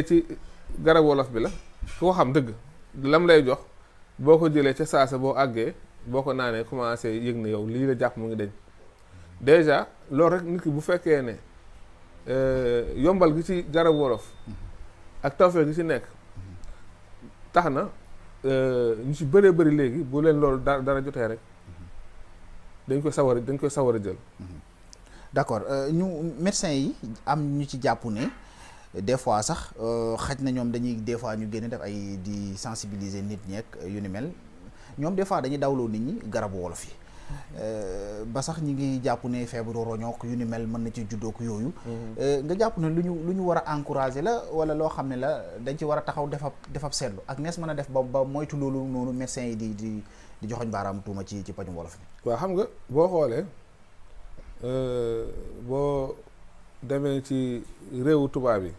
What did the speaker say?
ci garab wolof bi la ku ko xam dëgg lam lay jox boo ko jëlee ca saasa boo àggee boo ko naanee commencé yëg na yow lii la jàpp mu ngi deñ déjà loolu rek nit ki bu fekkee ne yombal gi ci garab wolof ak tawfeex gi ci nekk tax na ñu ci bëree bëri léegi bu leen loolu dara jotee rek dañ koy sawar a jël. d'accord ñu médecins yi am ñu ci jàpp ne des fois sax xaj na ñoom dañuy des fois ñu génn def ay di sensibiliser nit ñeek yu ni mel ñoom des fois dañuy dawloo nit ñi garabu wolof yi ba sax ñi ngi jàpp ne feebaru roñook yu ni mel mën na ci juddook yooyu. nga jàpp ne lu ñu war a encourager la wala loo xam ne la dañ ci war a taxaw defab seetlu ak nees mën a def ba moytu loolu noonu médecins yi di joxoñ baaraam tuuma ci pajum wolof bi. waaw xam nga boo xoolee boo demee ci réewu tubaab yi